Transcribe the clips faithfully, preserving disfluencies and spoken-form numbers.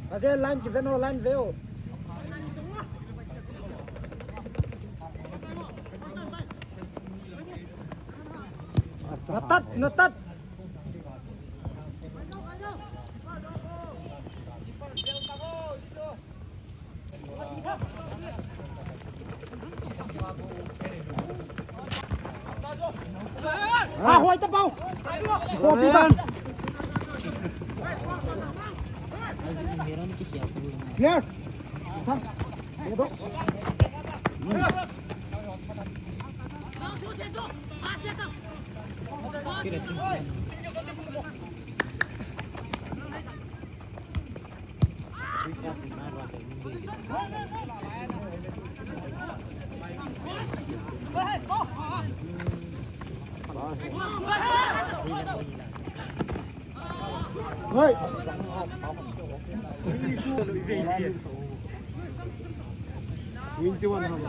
Ase line kive o, line ve o. Na touch, na touch. Ah, hoi ta pau. Copy ta. Clear. Twenty-one ham.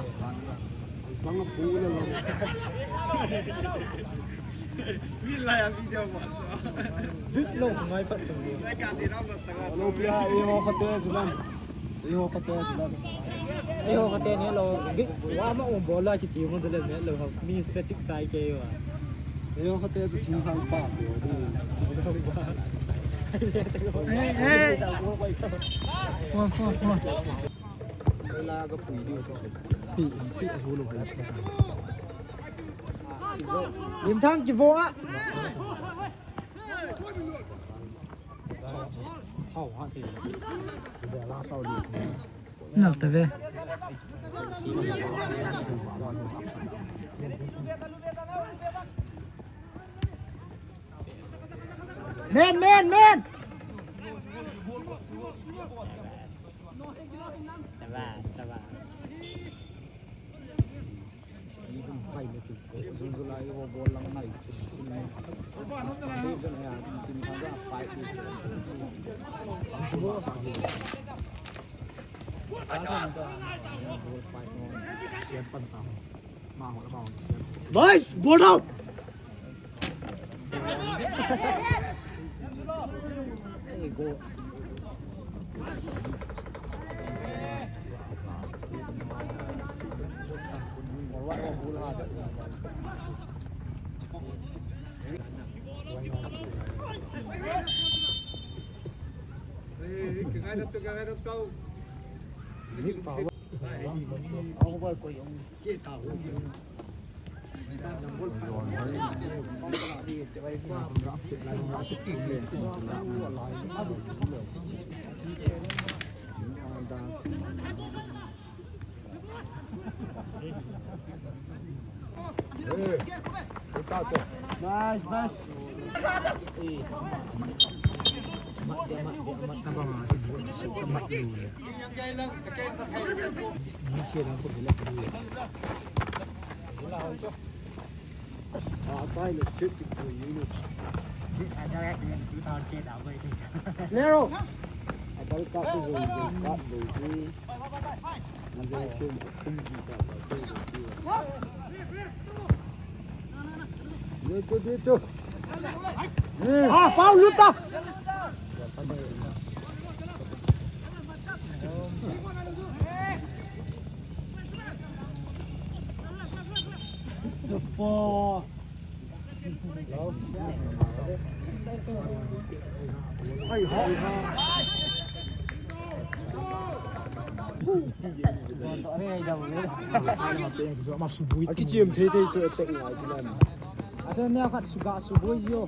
Sang a pula lo. Ni la ya video mo. Vit lo mai pat tu. Lo pia e ho khate sulam. E ho khate sulam. E ho khate ne lo. Vit wa ma um bola ki chi mo de le me lo. Mi specific chai ke wa. E ho khate chu thing khang pa. Hey, hey. Phone, phone, phone. Limthang kivo a. Nal ta ve. Men, men, men. Saba, saba. Nice, ball out. Nice, nice. Nero. Adal ka ku zong zong ka lo ji. Adal sem kum ji ka ba ku zong ji. Dito, dito. Ah, Pau, luta. Support. Aki chem thei thei chu attack ngai chu na. Acha ne khat suga suboi jio.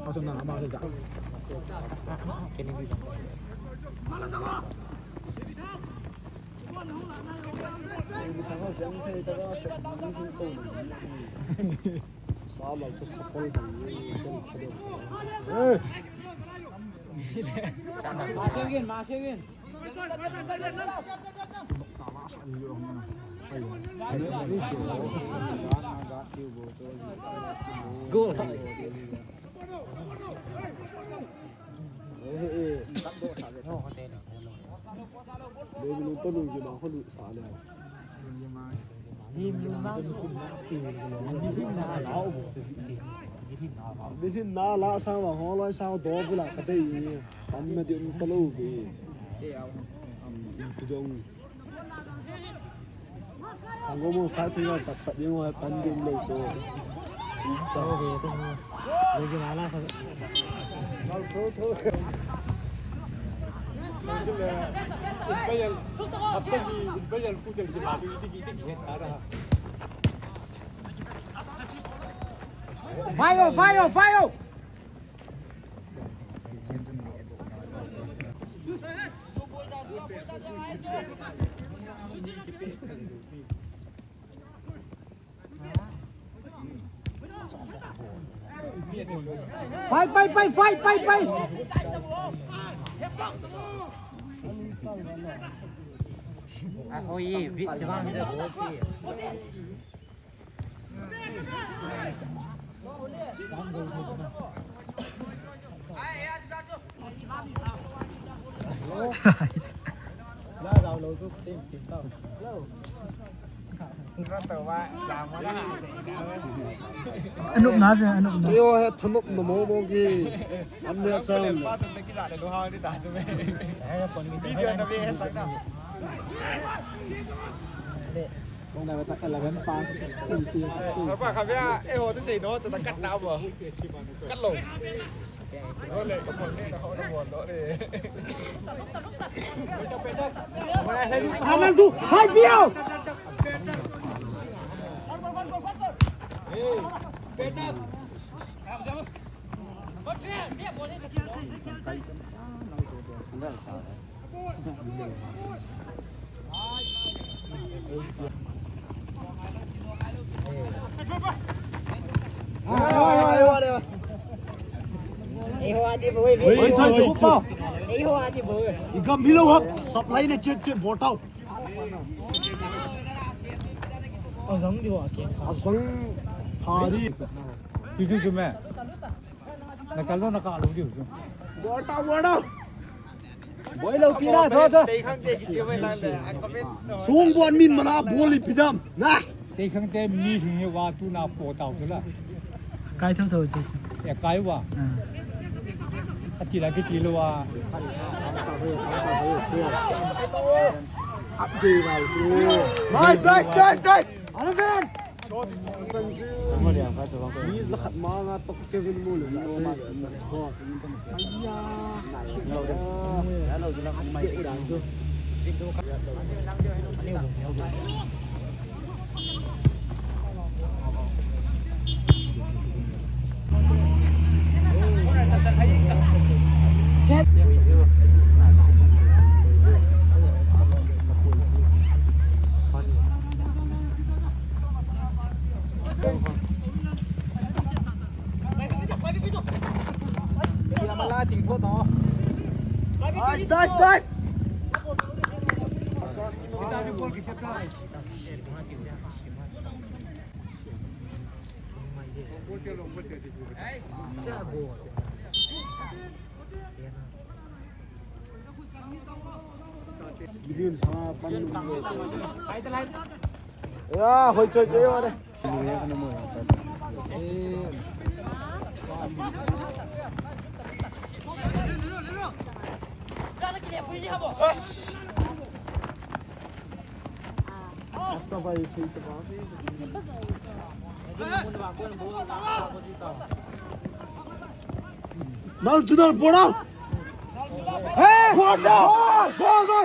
Acha na ama le da. Masewin, masewin. Goal. Baby, nung tanu gima ko lu sa le. Bihin na la sa ma ho loi sa do bula ka dei. Am na di um talo bi. Pidong. Ang mo five finger tak tak yung wa pan di um lo to. Icha. Okay, ito mo. Lagi na la sa. Mal to to. Fire, fire, fire! Fight, fight, fight, fight, fight, fight! Ah, oh, yeah, vi-, jawang. Anop na, anop na. Yo, he thanop na mo mo ki. An ne chang. Video na ve he tak na. Kong na ta eleven pa. Kha ba kha ba, eh, ho, tu sei no, tu ta kat na ba. Kat lo. Ro le, ko le, ko le. Aman tu, hai bio. Hey, better. Ei ho ati bo, ei ho ati bo. Ei ho ati bo. I gam hilo hap, supply na chet chet botau. Azang di ho ake. Azang hari. Piu piu me. Na kal lo, na kal lo diu. Bol ta, bol ta. Boi lo pi na, tho, tho. Sung bon min mana bol i pi dam. Na. Tei khang te mi sung ye wa tu na po tau chu la. Kai tho tho chu. E kai wa. Ah. Ati la ki ti lo wa. Up de wa chu. Nice, nice, nice, nice. Eleven. Mi zakhat ma nga tok Kevin Muller. Aya. Nice, nice, nice. Bilin sa pan. Ya, hoi choi choi wa de. Acha bhai, thei to ba. Nal chunal pora. Hey! Pora! Pora!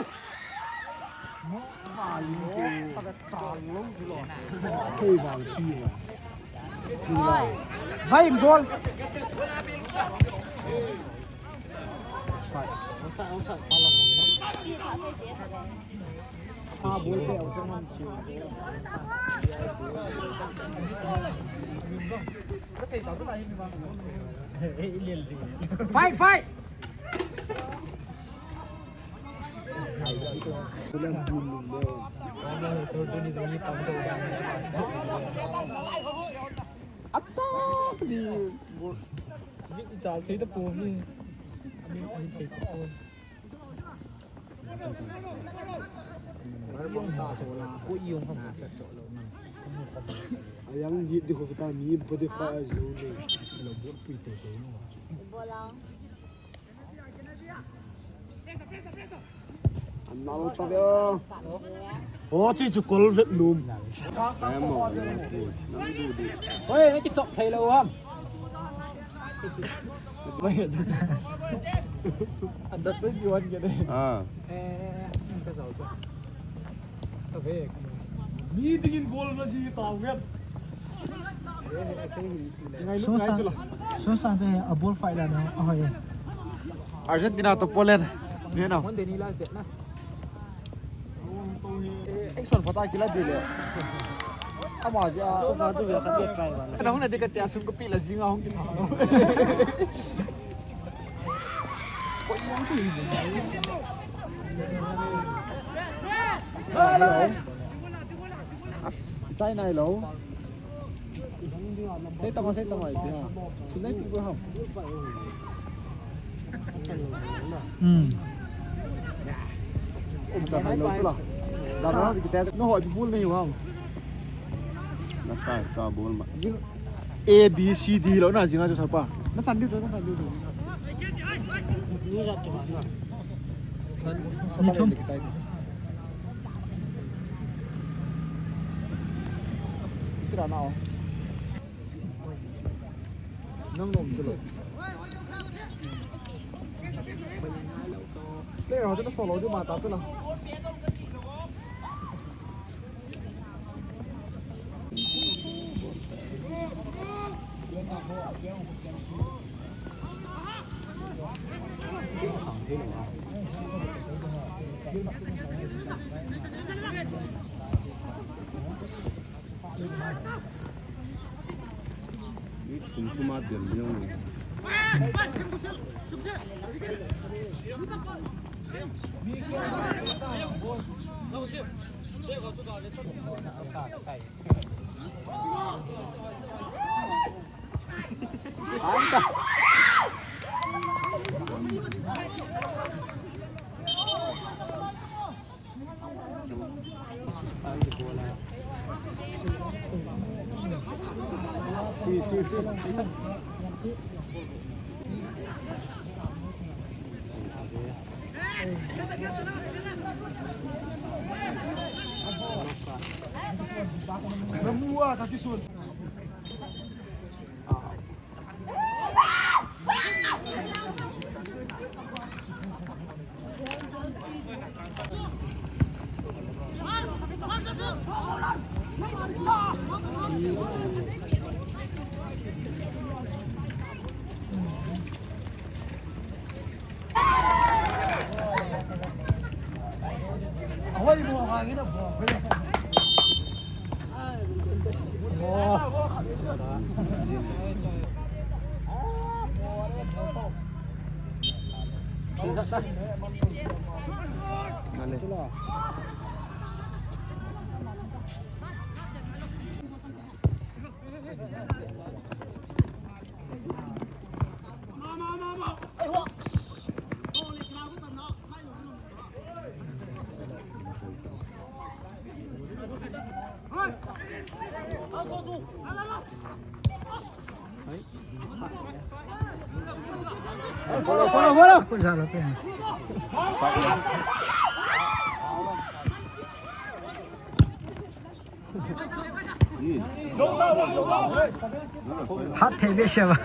Hey, bhai, bhai. Bhai, goal. Offside. Offside, offside. Fight, fight. Acha, ni. Ni chal thei ta po ni. Ani, ani thei ta po. Ayang ni di ko kita ni bade fa ajo ni. Lo bot pi te te no. Bolang. Anal ta de. Ho chi chu kol vet num. Ai mo. Nang du di. Hoi, ni ki chok thei lo ham. Under twenty-one ke de. Ah. Eh, ka zau chu. Ka ve. Mi dingin goal na si tau nge. Ngai lu ngai chu la. Sosa, sosa te a ball fight la na. Oh, yeah. Argentina to Poland. Nge na. One day ni last date na. Action phatah kila dile. Ama jia. Chuma chu ve khat try ba. Kana hung na de ka tia sum ko pi la jinga hung ki. Chai nai lo. Sei tama, sei tama, iti ha. Silai ti ko ham. Hmm. Um, chai nai lo chu la. Da na ki chai. No ho, bul nei ham. Na sai ta bul ma. A B C D lo na jinga chu sapa. Na chan diu, na chan diu. Ni ja tu na. Ni thum. Tira na o. Nang nom tu lo. Le ho tu na solo di ma ta tu na. Sum thum a dem jong. Hat thei behseh a.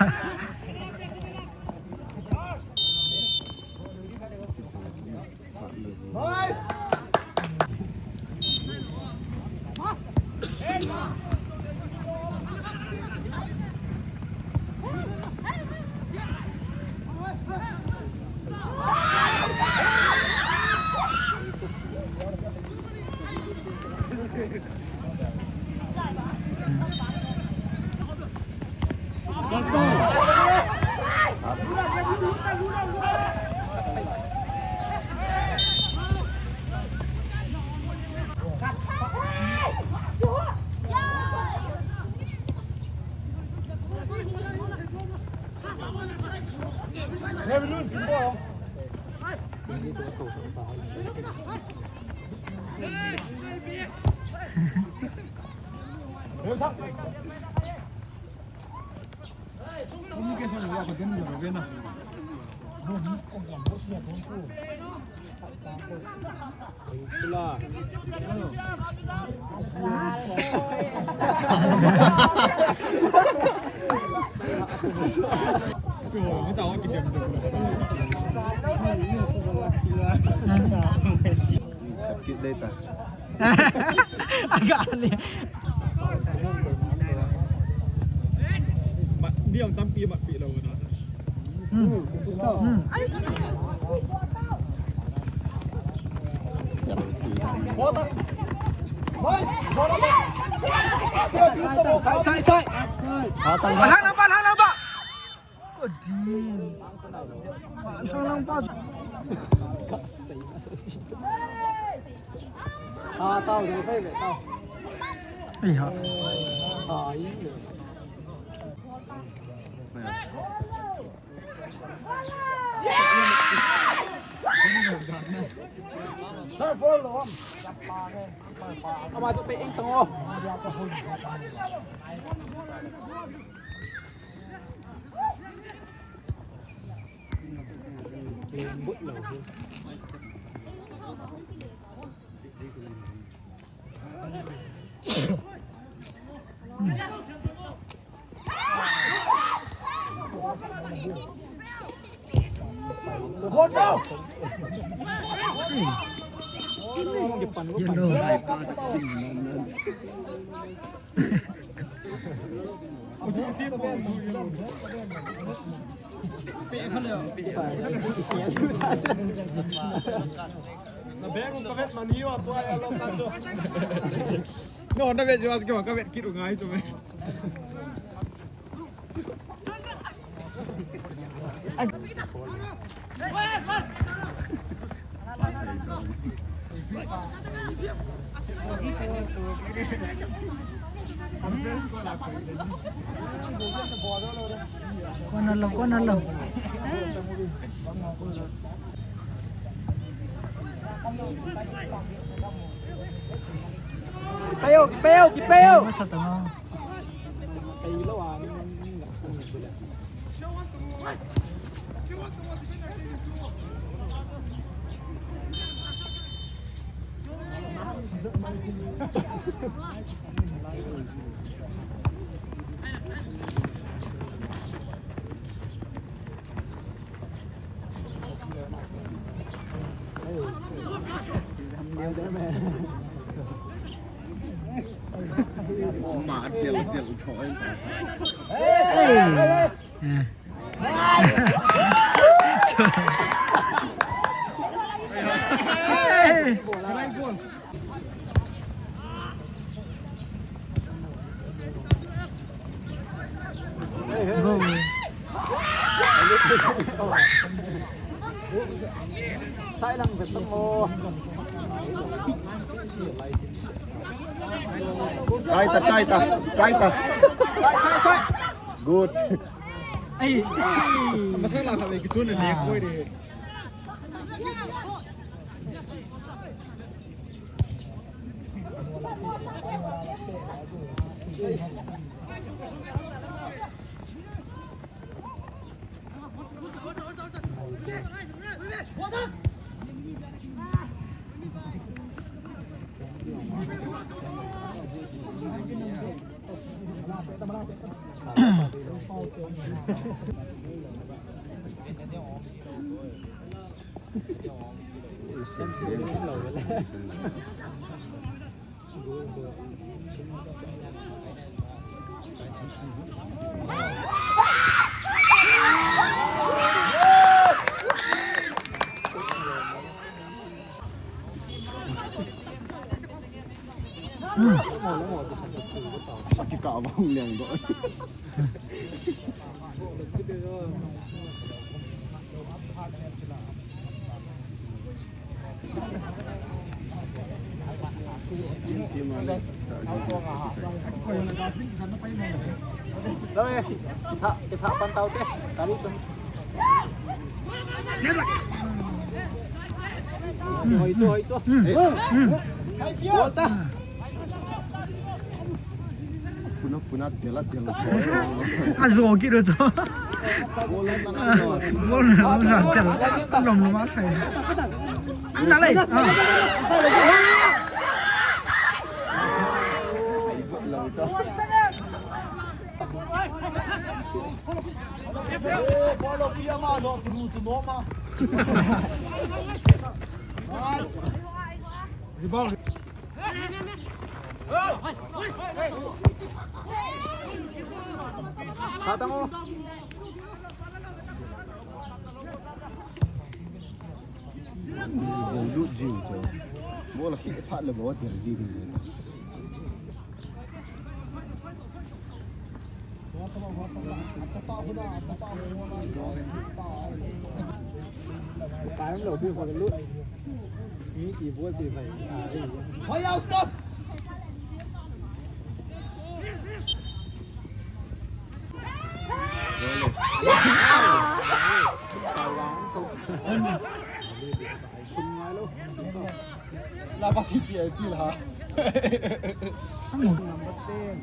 Sakit dai ta. Agak ni. Mat, diam tampi mat pi lo na. Hmm. Hmm. Sai, sai, sai. Hatang. Hang lampa, hang lampa. Ko din. Hang lampa. Ah, tao, tao, tao. Ai ha. Ah, ini. Ama tu pe eng tang o. Yellow. Na beng ka vet man hi o, tua ya lo ka chu. No, na vet jo as ke ka vet kit u ngai chu me. Kona lo, kona lo. Kipe o, kipe o, kipe o. Masa tama. Ma, del, del, choi. Hey. Hey. Sai lang vetang o. Kaita, kaita, kaita. Sai, sai, sai. Good. Ai. Masala kami kichun ni koi de. Sakika abang liang do. Lo e, kitha, kitha pan tau te, kari tum. Hoi chu, hoi chu. Bol ta. Puna, puna, tela, tela. Ajo kit u chu. Bol na, bol na, tela. Lom lom a khai. An na lei. Rebound. Kha tang o. Bol lut jiu chu. Bol khi phat le bol der ji ding. Pai lo bi ko lut. Mi ti bol ti pai. Hoi out. La pa si pi ai pi la. Number ten.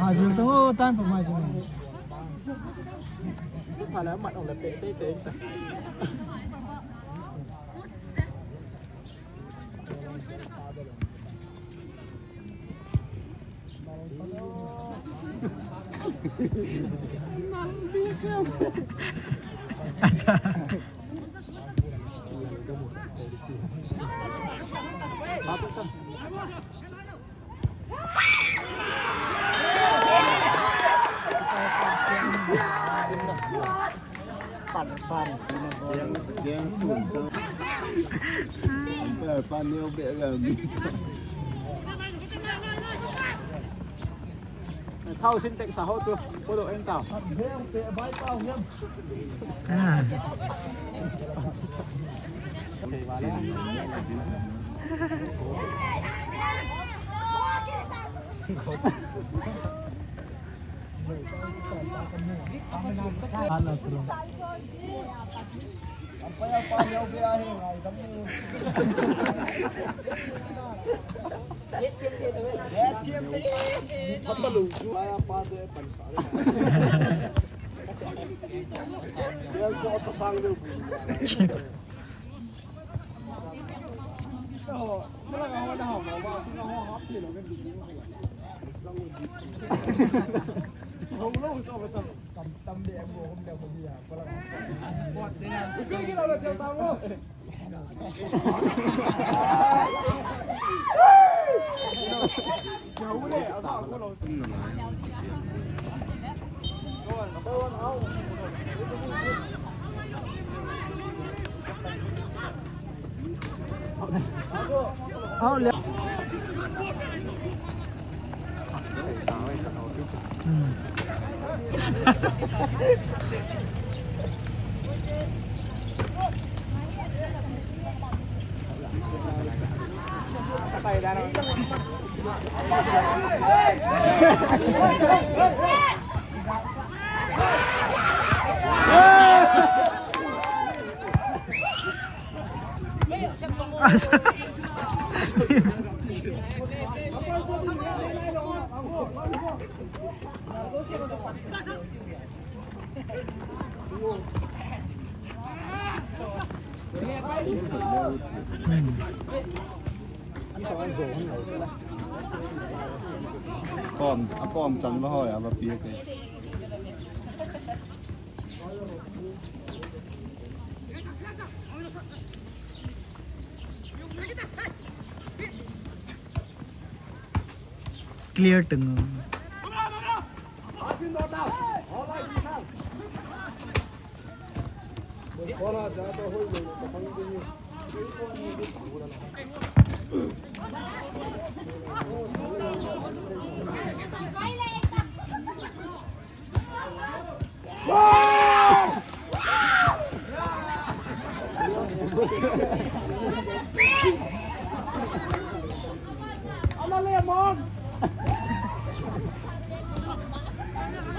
Ah, jul tu tan pemai sini. Acha. Pan, pan, pan. Pan, pan, pan. Thao Sintex sa ho chu, polo en tao. Ah. Out le. Hmm. Kom, a kom chang lo hoi, a va pi ke. Clear teng.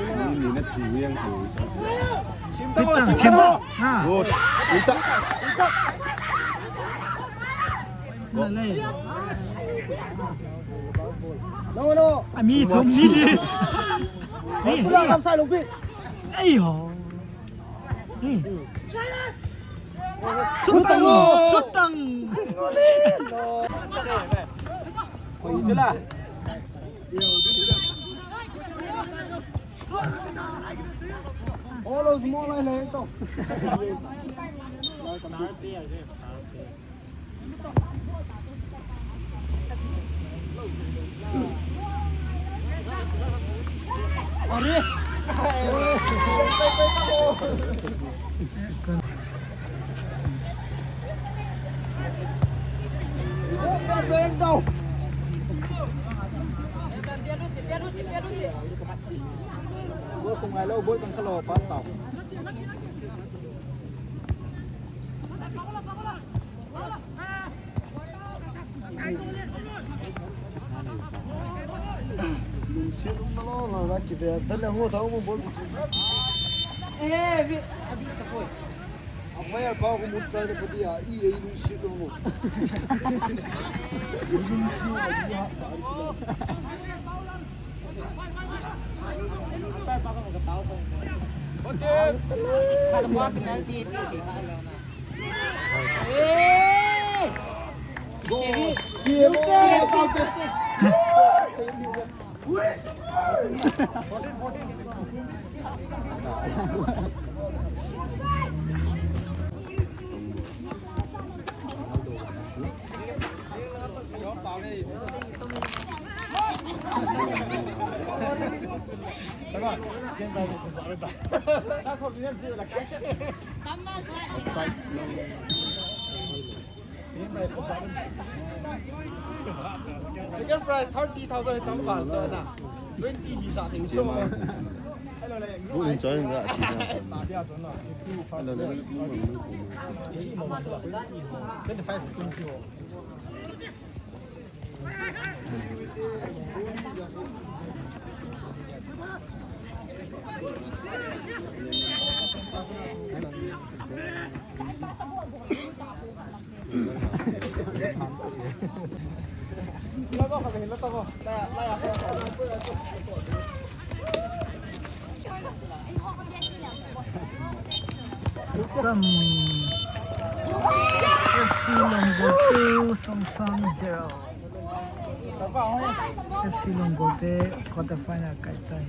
Ni, ni na chu yang chu. Sim ta, sim ta. Ha. Good. Ita. Lalai. No, no. Ami thum ni. Ni, ni. Kam sai lungpi. Ei ho. Ni. Sutang, sutang. Koi sila. All of small line hai to. Second prize thirty thousand tam bal cho na. Twenty hi sa thei so. Bu in choi nga si na. Ta bia cho na. Fifty first. Twenty five, twenty. Tam. F C Longkol two, Songsang zero. F C Longkol te quarter final kai tai.